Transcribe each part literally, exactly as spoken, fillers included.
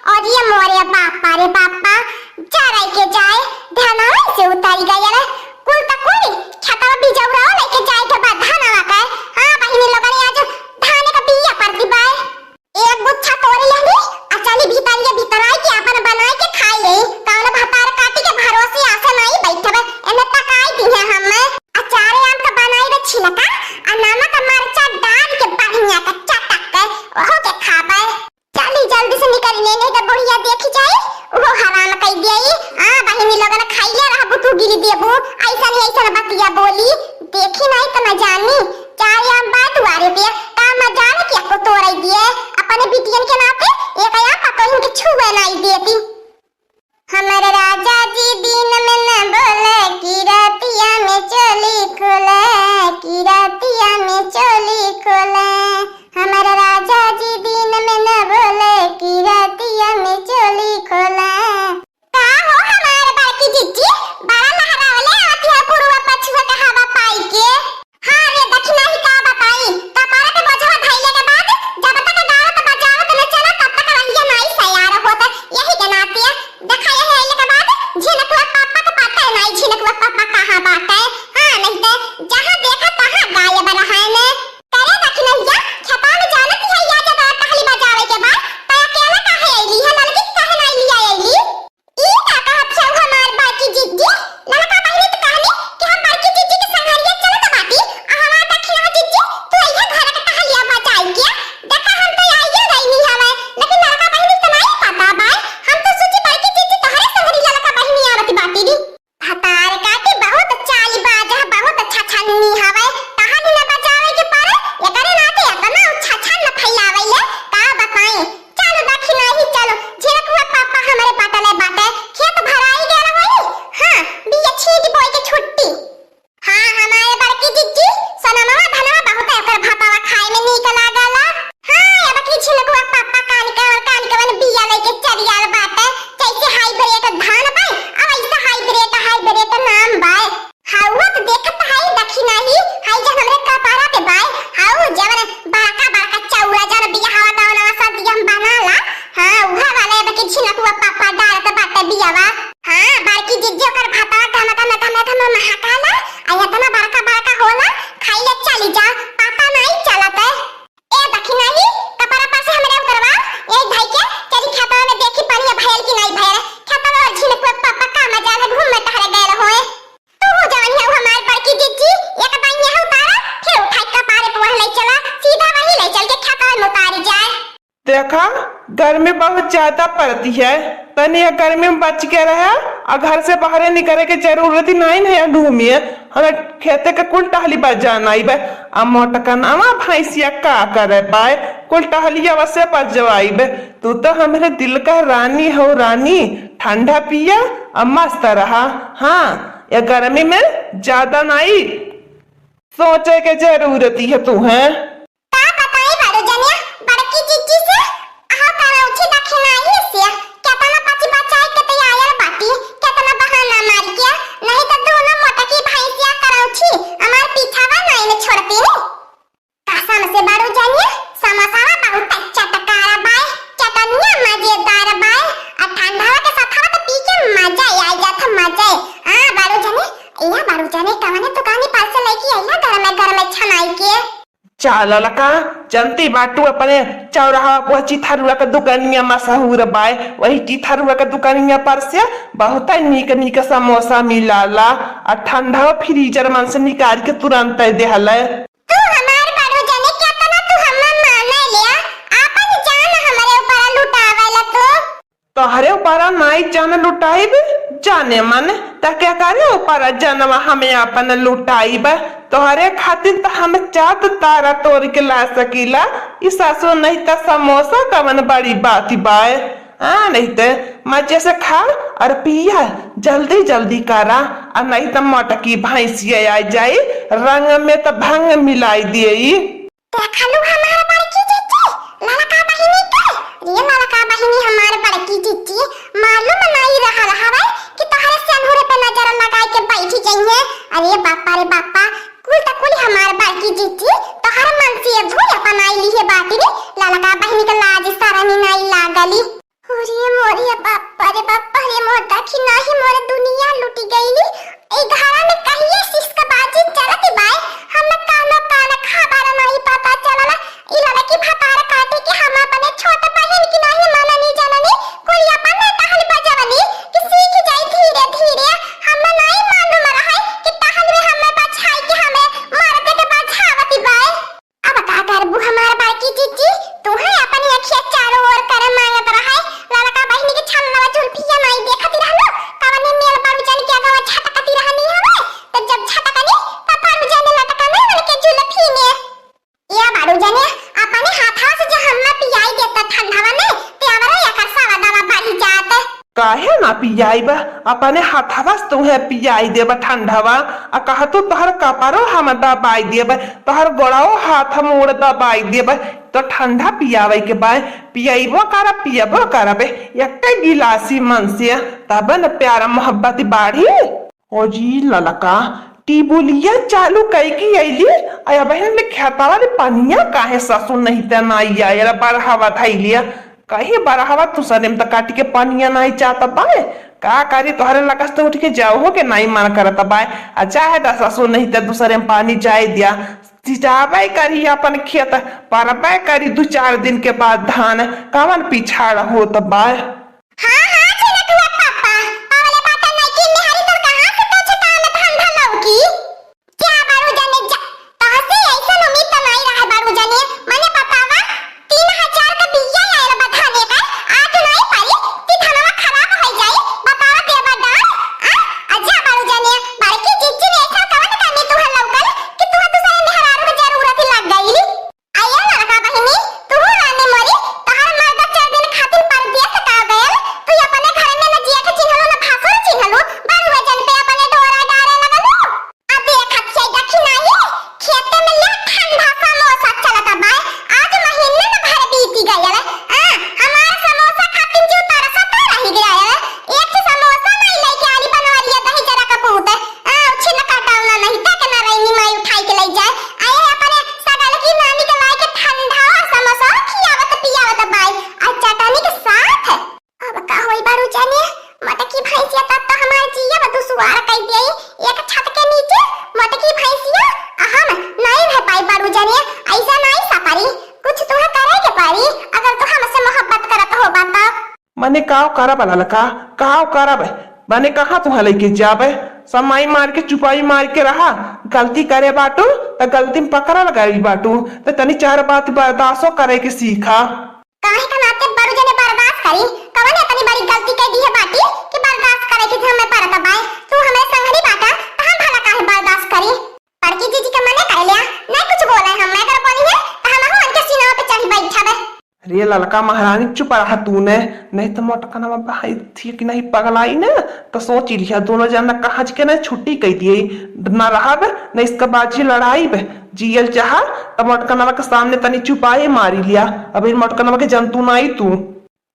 अरे मोरे बापा रे बापा, जराई के जाए, धनवा से उतारी गयल। कुल त कुल, खेतवा बिजौरा लइके जाए के बाद धनवा के। हाँ बहिनी लोगन, आज धान के बिया परती बाय। एक गुच्छा तोड़ लेहनी, आ चली भीतरिया भीतराई के आपन बनाई के खाई लेई। कौन भतार काटी के भरोसे आसे नाई बैठबे, एमे पकाई दिहे हमें। अचार आम के बनाई बे छिलका, आ नमक मरचा डाल के बढ़िया के चटक के, ओहो के खाबे। चली जल्दी से निकली, नहीं तो बुढ़िया देखी जाई, वो हराम कई दियाई। आ बहिनी लोगन, खाइले रहबू तू गिरी देबू, ऐसन ही ऐसन बतिया बोली, देखी नहीं तो न जानी। चाहे हम बात वारे पे का मजाल के को तोड़ाई दिए, अपने बिटियन के नाते एक या पतोहिन के छुए नहीं देती। हमर राजा जी दिन में न बोले कि रातिया में चोली खोले, कि रातिया में चोली खोले। हमर राजा जी दिन में न बोले कि रातिया में चोली खोले। का हो हमार बड़की जिज्जी, बड़ा लहरावले आती है पुरुआ पछुआ के हवा पाई के। हाँ रे दखिनही, का बताई, कपारा पे बोझवा धइले के बाद जब तक गावत बजावत न चला, तब तक रहिया नाई सयार होत। यही के नाते देखा, यही अइले के बाद झिनकुआ पापा के पता नाई, झिनकुआ पापा कहाँ बाटे। हाँ, नहीं ते जहाँ देखा तहाँ गायब रहे ने। करे दखिनहिया, खेता में जानत है या जब टहली बजावे के बाद, त अकेला काहे अइली है, ललकी काहे नाई लिया अइली? ई का कहत हऊ हमार बड़की जिज्जी? ललका बहिनी त कहली कि हम बड़की जिज्जी के संघरिया चलत बाटी, आ हमार दखिनहा जिज्जी, तू अइहे घर के टहलिया बजाई के। देखा, हम तो आइए गइनी हवे, लेकिन ललका बहिनी त नाई पता बाय। हम तो सोची बड़की जिज्जी तोहरे संघरी ललका बहिनी आवत बाटी री। भतार काटी बहुत चालबाज है, बहुत छछन्नी हवे, टहली न बजावे के परे, एकरे नाते एतना छछन फैलावे ले, का बताई। चलो दखिनही चलो, झिनकुआ पापा हमरे बटले बाटे, खेत भराई गयल होई। हाँ, बिया छींट बोई के छुट्टी। हाँ, हमारे बड़की जिज्जी, सोनमवा धनवा बहुत है, ओकर भातवा खाए में नीक लागला। हाँ, अब की झिनकुआ पापा कान के और कान के वन बिया लेके चली आल बाटे, जैसे हाइब्रिड धान बा, अब ऐसा हाइब्रिड, हाइब्रिड नाम बा। हउआ त देखत हई, दखिनही, हई जन हमरे कपारा पे बाय, हउ जवन बड़का बड़का चौरा जन बियाहवा दावनवा सब दिया हम बनाला, हाँ, उहा वाला अब के झिनकुआ पापा डालत बाटे बियावा। हाँ, बड़की जिज्जी ओकर भातवा घम घम घम घम महकाला, आ एतना बड़का बड़का होला, खाइले चली जा, पता नाई चलत। ए दखिनही, कपड़ा पर से हमरे उतरवा, ए भाई के, चली खेतवा में देखी पानी भयल कि नाई भयल, खेतवा और झिनकुआ पापा का मजाल है, घूमे टहले गयल होए। तू हो जवन है हमार बड़की जिज्जी, एक दाई यहाँ उतारा, फिर उठाई कपारे पे वहाँ ले चला, सीधा वहीं ले चल के खेतवा में उतारी जाए। देखा, गर्मी बहुत ज्यादा पड़ती है, तनी ये गर्मी में बच के रहे, आ घर से बाहरे निकले के जरूरत ही नहीं है। घूमिए, हमें खेते के कुल टहली बजाना ही बे, आ मोटकनवा भैंसिया का करे पाए, कुल टहलिया वसे बजवाई बे। तू तो हमरे दिल का रानी हो रानी, ठंडा पिया आ मस्त रहा। हाँ, ये गर्मी में ज्यादा नाई सोचे के जरूरत ही है तू है। का बताई बड़ू जनिया, बड़की जिज्जी से, अहो करौछी दखिनाही से, केतना पची बचाई के तैयार बाटी, केतना बहाना मारी के, नहीं तो दोनों मोटकी भैंसिया करौछी हमार पीछावा नाई में छोड़ती नी। कसम से बड़ू जनिया, समोसावा बहुत चटकार बाय, चटनिया मजेदार बाय, आ ठंडावा के सथवा तो पी के मजा आ जात, मजा। हाँ बड़ू जनिया, या बड़ू जनिया कवने दुकानी पर से लेके अइला गरमे गरमे छनाई के। चाल लका, जनती बाटू अपने चौराहा पर चिथरुआ के दुकानिया मशहूर बाय, वही चिथरुआ के दुकानिया पर से बहुत नीक नीक समोसा मिलाला, आ ठंडा फ्रीजर मन से निकाल के तुरंत देहले। तू हमार बड़ू जने केतना तू हमें माने लिया, आपन जान हमरे ऊपर लुटावेला तू। तोहरे ऊपर नाई जान लुटाइब, जाने मन, त केकरे ऊपर जनवा हमें आपन लुटाइब? तोहरे खातिर त हम चाँद तारा तोड़ के ला सकीला, ई सासू नहीं त समोसा कवन बड़ी बात बाय। हाँ, नहीं त मजे से खा और पिया, जल्दी जल्दी करा, आ नहीं त मोटकी भैंसिया आ जाई, रंग में त भंग मिलाई दिए। देखलू हमार बड़की जिज्जी, ललका बहिनी के? रे ललका बहिनी हमार बड़की जिज्जी, मालूम नाई रहल हवे कि तोहरे सेनुरे पे नजर लगाई के बैठ जइहे। अरे बापा रे बापा, कुल त कुल हमार बड़की जिज्जी तोहर मन से धुल अपनाई ली है बाटी रे। ललका बहिनी के लाज शरम नाई लागली। अरे काहे ना पियाइब? अपने हथवा से तुहे पियाइ देब ठंडवा। आ कहतू तोहर कपरो हम दबाइ देब, तोहर गोड़वो हाथ मूड़ दबाइ देब। तो ठंडा पियावइ के बाय, पियइबो करब, पियबो करब, एक्के गिलासी मन से, तब न प्यार मोहब्बत बाढ़ी। ओ जी ललका, टिबुलिया चालू कइके अइली, आ अबहिन ले खेतवा ले पनिया काहे ससुर नहीं त नाई आयल, बरहवा धइलिया। कही बरहवा तू सरेम त काटी के पनिया नाई चाहत बाय। का करी, तोहरे लगस त उठ के जाओ हो के नाई मन करत बाय। आ चाहे द ससुर नहीं त दूसरे में पानी जाए दिया। सिंचाबे करी अपन खेत, परबे करी दू चार दिन के बाद धान, कवन पिछाड़ होत बाय। हाँ, हाँ, छिनकुआ पापा, पावले बाटे नइकी मेहरी तोर कहाँ से कुछ काम धंधा लौकी? जा बारू जाने जा, तहसे ऐसन उम्मीद त नाई रहे बारू जाने, मने बतावा, तीन हजार का बिया आयल बा धाने का, आज नाई पारी, कि धनवा खराब होइ जाई, बतावा देवा डाल, आ, आ जा बारू जाने, बड़की जिज्जी ने ऐसा कवन कमी तुहर लौकल, कि तुहर दूसरे मेहरारू के जरूरत ही लग गई। आइए लड़का बहिनी, तू रानी मोरी, तोहर मर्द चार दिन खातिर परदेस का गयल, तू अपने घर में न जिया के चिन्हलू, न भासुर चिन्हलू, बड़ुआ जन पे अपने डोरा डारे लगलू। अब देखत छै दखिनाही, खेते में ले ठंडा समोसा चलत बा। आज महीना न भर बीती गयल। आ, हमार समोसा खातिर जो तरसत रहि गयल। एक ठे समोसा नहीं लेके आली बनवरिया दही जरा का पूत। आ, छिन काटावना नहीं, तक न रही माई उठाई के ले जाए। आए अपने सगल की नानी के लाई के ठंडा और समोसा खियावत पियावत बाई। आ चटनी के साथ। अब का होई बारू जाने, मोटकी भैंसिया तब तो हमार जिया बा दुसुआर कई देई। एक छत के नीचे मोटकी भैंसिया आ हम नहीं रह पाई बारू जाने, ऐसा नहीं सफरी। कुछ तुहे करे के पड़ी, अगर तू हमसे मोहब्बत करत हो बा तब। मने काव करब ललका, काव करब? मने कहाँ तुहे लेके जाबे? समाई मार के चुपाई मार के रहा। गलती करे बाटू त गलती में पकड़ल गई बाटू, त तनी चार बात बर्दाश्तो करे के सीखा। काहे का नाते बड़ू जने बर्दाश्त करी? कवन इतनी बड़ी गलती कह दी है बाटी कि बर्दाश्त करे के हमें पड़त बाय? तू हमरे संगरी बाटा, त हम भला काहे बर्दाश्त करी? बड़की जीजी के मने कर लिया, नहीं कुछ बोले हम, मैं अगर बोली है, त हम हूँ उनके सीना पे चढ़ी बैठा बे। अरे ललका महारानी, चुप रहा तू ने, नहीं त मोटकनवा भाई थी कि नहीं पगलाई ने, त सोच लिया दोनों जन कहाँ के ने छुट्टी कह दिए, न रहब, न इसका बाजी लड़ाई बे। जियल चाहा त मोटकनवा के सामने तनी चुपाए मारी लिया। अबे मोटकनवा के जनतू नाई तू।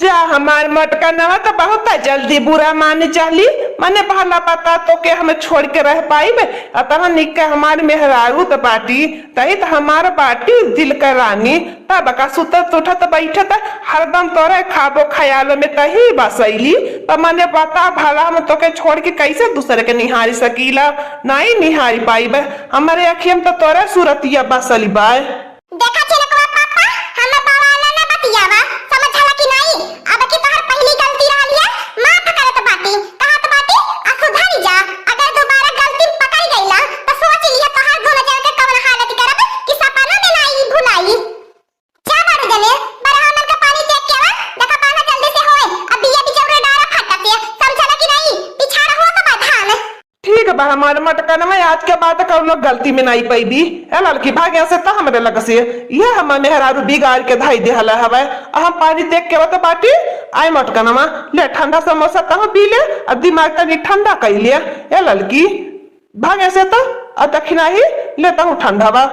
जा हमार मोटकनवा त बहुत जल्दी बुरा मान जाली। मने भला बता तो के हम छोड़ के रह पाइब? अतना निक हमार मेहरारू त बाटी, तही त हमार बाटी दिल के रानी। तब का सुतत उठत बैठत हरदम तोरे खाबो ख्याल में तही बसैली। त मने बता भला हम तोके छोड़ के कैसे दूसरे के निहारी सकीला? नाई निहारी पाइब। हमरे अखियन त तोरे सूरतिया बसली बाय। देखा छिनकुआ पापा, हम बवाला ना बतियावा, समझला कि नाई? अब की तोहर पहली गलती रहल है, माफ करत बाटी, कहत बाटी, आ सुधरी जा। अगर दोबारा गलती पकड़ गईला, त सोच लिया तोहर दोनों जन के कवन हालत करब कि सपना में नाई भुलाई। जा बारू जने, बरहा मन का पानी देख के आवा, देखा पाना जल्दी से होए, अब बिया बिचौरे डारा फटा से, समझला कि नाई? पिछाड़ हुआ तो बा धान। ठीक बा, हमार मटकनवा आज के बाद कौनो गलती में नाई पैबी। ए ललकी, भाग यहाँ से त हमरे लग से। ये हमार मेहरारू बिगाड़ के धाई देहला हवे। आ हम पानी देख के बता बाटी। आए मटकनवा, ले ठंडा समोसा तहूँ पी ले, आ दिमाग तनी ठंडा कई ले। ए ललकी, भाग यहाँ से त, आ दखिनाही ले तहूँ ठंडा बा।